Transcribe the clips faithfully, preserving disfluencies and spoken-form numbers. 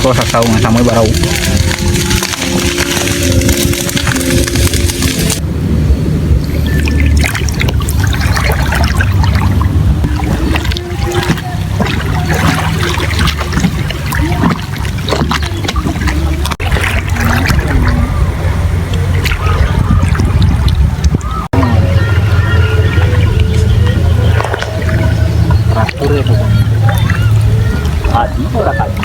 Ko sasau samo barau. Teratur ya, Bang. Tadi ko lah tadi.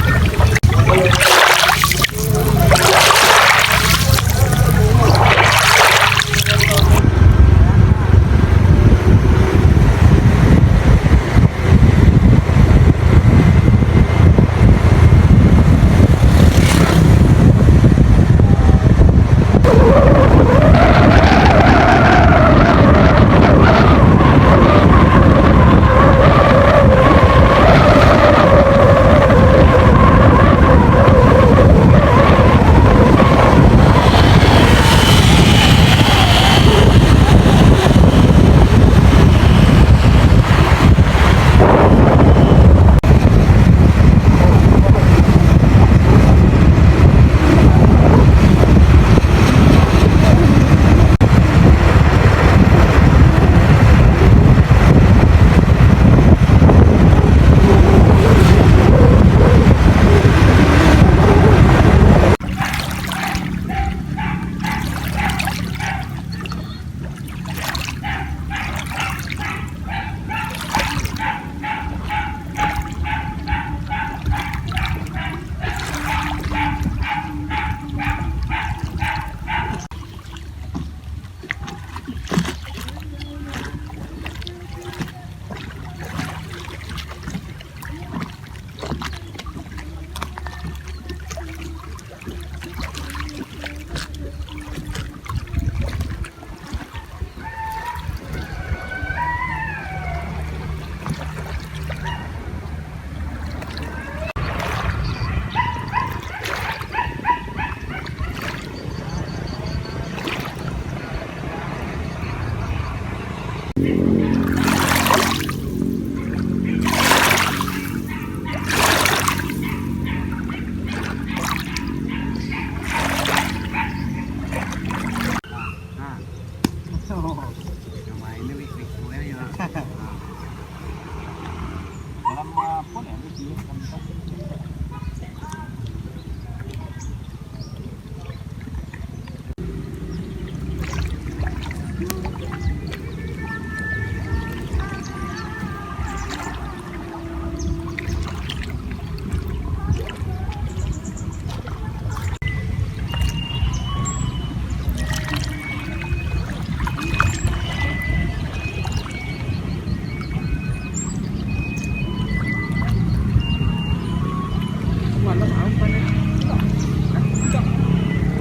Malam awan panas.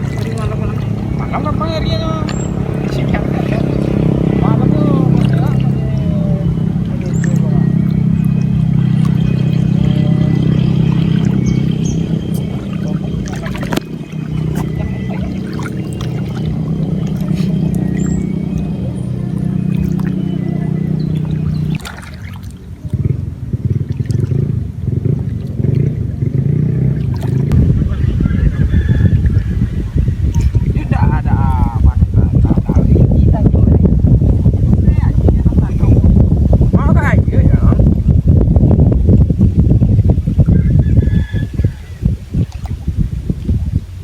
Tadi malam, malam. Malam gampang arianyo. Malam tu, malam tu.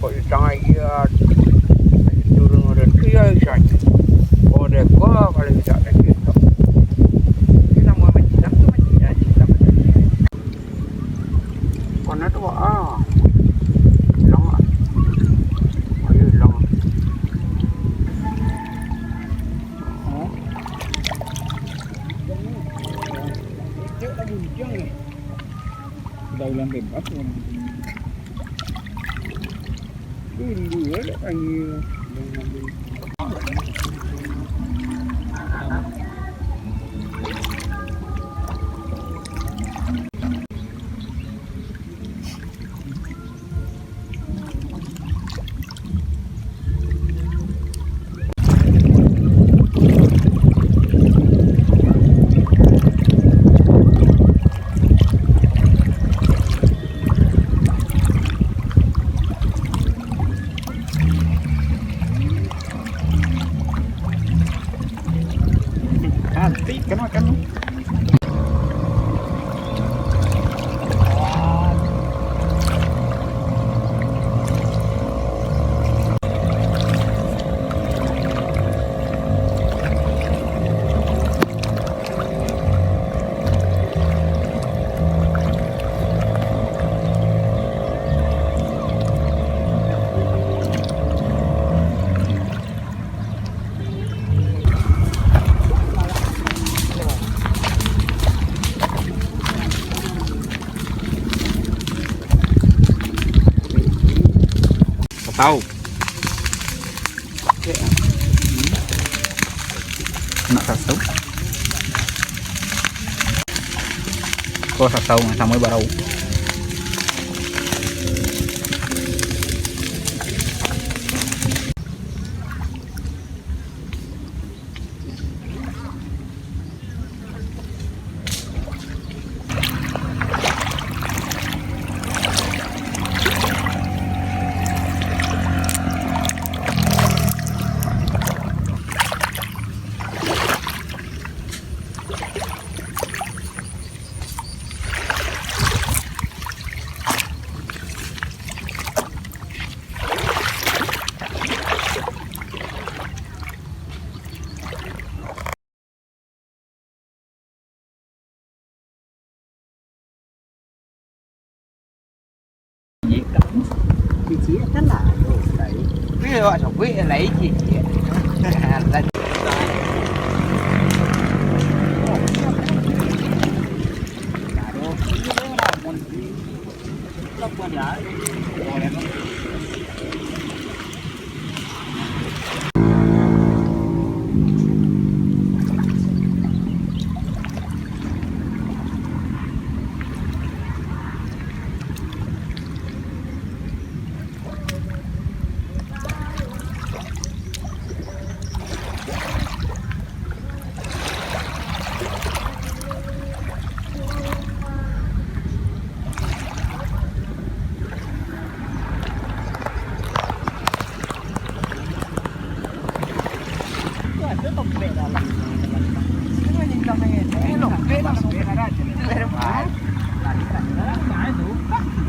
Kok di tangah iya, turun ada tu ya, bisa. Oh, deko, kalau bisa, tak bisa. Ini nama macam tu, macam ya, macam. Mana tu, ah? Hilang, ah. Oh, iya, hilang. Hah? Cek lagi ujung ni. Sudah ulang bebas, kan? Dulu ada panggil. Tau. Nak sasau. Ko sasau samo barau.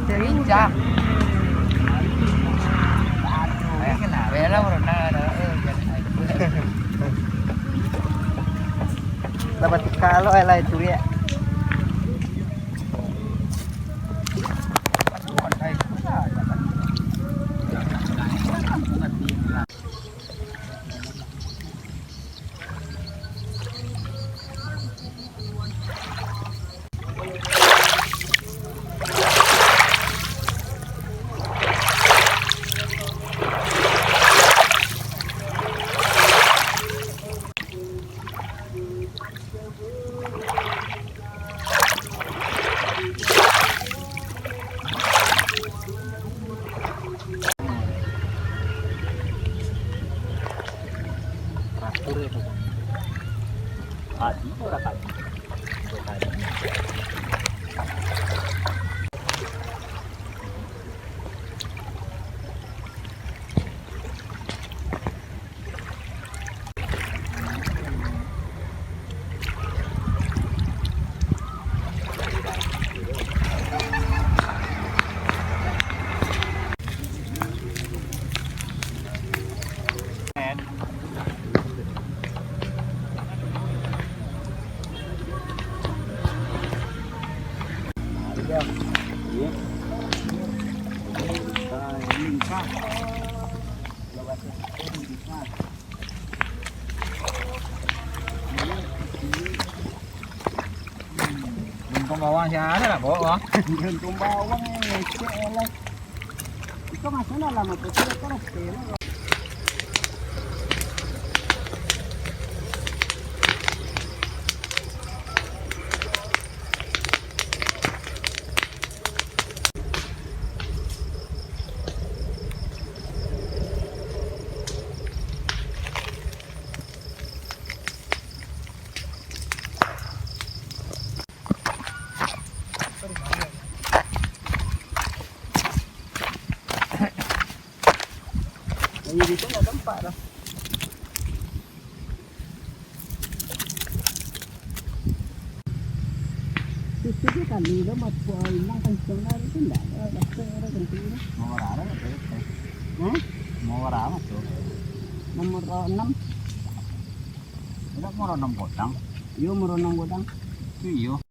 Terinjak. Lah batukar lo lah itu, ya. Teratur ya, Bang. Adi ora tadi. Untung bawang siapa nak bawa, Bang? Untung bawang, ngecek lah. Itu masalah lah, motor tu kan. Lagi gitu nggak tempat dah. Susu tu kali dah, mak, ilang kencang lah, itu ndak ada, ada, ada kencang dah. Nomor berapa tu? Hah? Nomor berapa tu? Nomor enam. Tidak, nomor enam godang. Iyo, nomor enam godang. Iyo.